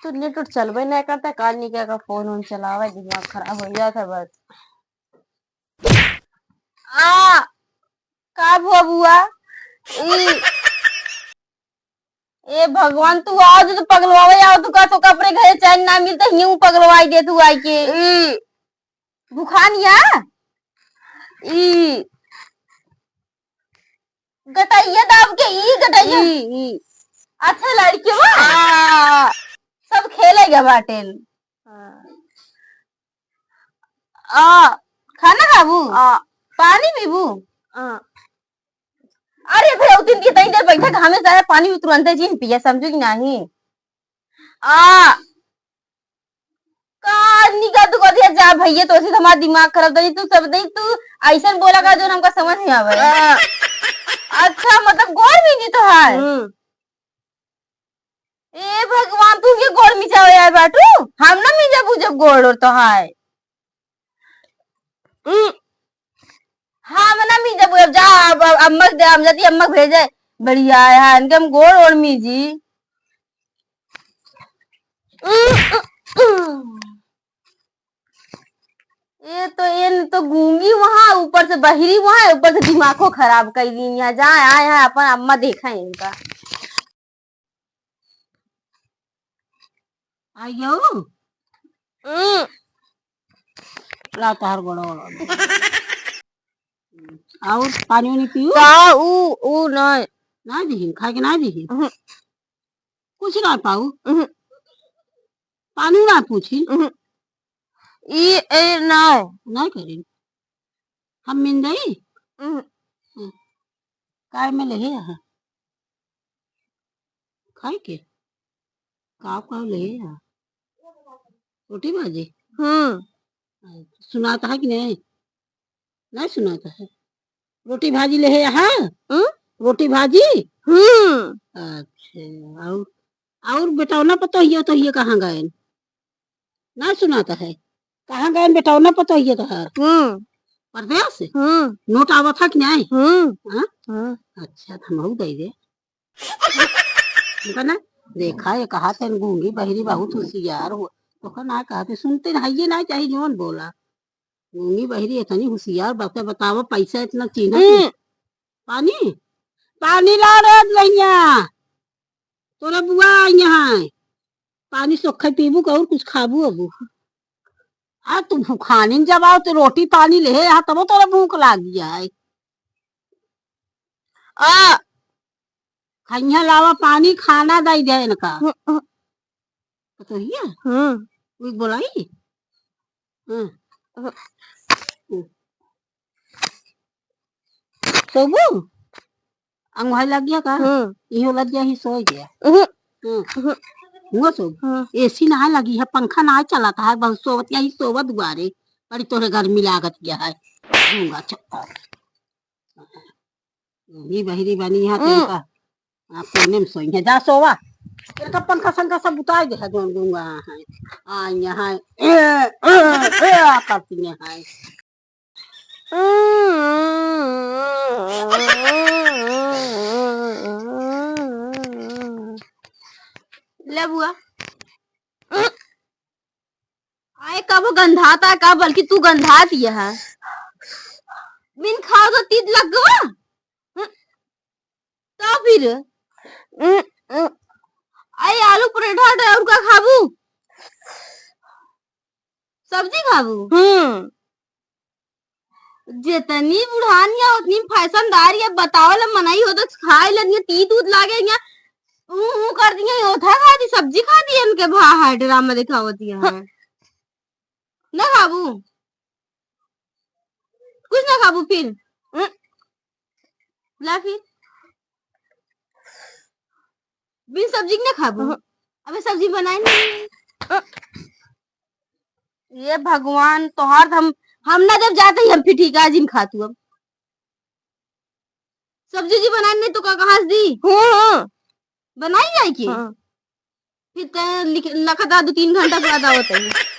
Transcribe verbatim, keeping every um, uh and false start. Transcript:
तो नेट उट चलबे नहीं करता, काल निकल का फोन वोन चलावे, दिमाग खराब हो जाता बस। आ, का भुआ बुआ? ई, ए भगवान, तू आओ तो पगलवावे आओ, तू का तो अपने घरे चैन ना मिलते, यूं पगलवाई दे तू आई के। ई, भुखानिया? ई, गटैया दाब के, ई गटैया। ई, ई। अच्छा लड़के बा। आ। सब खेले गए बाटेन। आ। आ। खाना खाबू? आ। पानी पीबू? आ। अरे भैया, उतिन के तनी देर बैठा, घामे से आया, पानी भी तुरंते जी पिया, समझू कि नहीं? आ। का निका तू कथी जा भैया, तो ऐसे हमारा दिमाग खराब, तनी तू सब दे, तू ऐसन बोला का जो हमका समझ नहीं आवे। आ। अच्छा, मतलब गोड़ भी नहीं तो है। हम्म। ए भगवान, तू ये गोड़ मिचावे आए बाटू? हम ना मिजाबू जब गोड़ और तो है। हम्म। हम ना मिजाबू, अब जा, अब, अब अम्मा के दे, हम जाती अम्मा के भेजे। बढ़िया है, इनके हम गोड़ ओड़ मिजी। ये तो, ये तो गूंगी वहाँ, ऊपर से बहिरी वहाँ, ऊपर से दिमागो खराब कर दी। यहाँ जाए आए हैं, अपन अम्मा देखा है इनका। आइयो। हम्म। ला तोहार गोड़वा। और पानी उनी पीऊ? का ऊ, ऊ नहीं। ना दिहिन, खाए के ना दिहिन। उहुं। कुछ ना पाऊ। उहुं। पानी ना पूछी। उहुं। ई, ए, नहीं। नहीं करी। हम मिंदई? उहुं। हम्म। काय में लेहे यहाँ? खाए के? का का लेहे यहाँ? रोटी भाजी? हम्म। अच्छा, सुनाता है कि नहीं? नहीं सुनाता है। रोटी भाजी लेहे यहाँ? हम्म? रोटी भाजी? हम्म। अच्छा, और, और बेटौना पतोहिया तो ये कहाँ गए? ना सुनाता है। कहाँ गए बेटौना पतोहिया तोहार? हम्म। परदेस से? हम्म। नोट आवत है कि नहीं? हम्म। हाँ? हाँ। अच्छा, तो हमहू दे दे। उनका ना देखा, ये कहा थे गूंगी बहिरी बहुत होशियार हो। तो का ना कहा थे, सुनते ना, ये ना चाहिए जौन बोला। गूंगी बहिरी इतनी होशियार बातें बतावा, पैसा इतना चीन्हत हम्म। नहीं। पानी? पानी ला रे लइया। तोरा बुआ आई है, पानी सोखे पीबू का और कुछ खाबू अबू? आ तू भूखानिन जब आओ तो रोटी पानी लेहे यहाँ तबो तोरा भूख लागी है। आ खइया लावा पानी, खाना दई दे इनका। हम्म, हम्म। पतोहिया? हम्म। उ बोलाई? हम्म। हम्म। सोबू? अंगुहाई लग गया का? हम्म। इहो लग गया ही सोई गया। हम्म। हम्म। हम्म। हुआ सोबू? हम्म। एसी ना लगी है, पंखा ना चलता है, बहुत सोवत यही सोवत दुआरे। बड़ी तोरे गर्मी लागत गया है। गूंगा चक्कर। ये बहिरी बनी है हम्म। तेरे का। आ, कोने में सोई है, जा सोवा। तेरे का पंखा संखा सब उतार दे है, जौन गूंगा है। आ, यहाँ, ए, ए, ए, आ करती है। ले बुआ। आए, कब गंधाता है, कब बल्कि तू गंधात यह है। बिन खाओ तो तीत लग गवा। हम्म, तो फिर? हम्म, हम्म। आए, आलू पराठा हटे, और का खाबू? सब्जी खाबू? हम्म। जितनी बुढ़ानिया उतनी फैशनदार, ये बतावल मनई हो तो खाए लेनी, तीत उत लागे, ये ऊ, ऊ कर दिया, ये ओथा खा दी, सब्जी खा दी, इनके भा है ड्रामा दिखावत ये है। ना खाबू? कुछ ना खाबू फिर? हम्म। ला फिर। बिन सब्जी के ना खाबू? हम्म। अबे सब्जी बनाई नहीं। ये भगवान, तोहार हम, हम ना जब जाते ही हम फिर ठीक आज ही खा तू अब। सब्जी जी बनाई नहीं तो का कहाँ से दी? हम्म, हम्म। बनाई जाए की? हम्म। फिर ते लिख-, लखता दो तीन घंटा से ज्यादा होता है।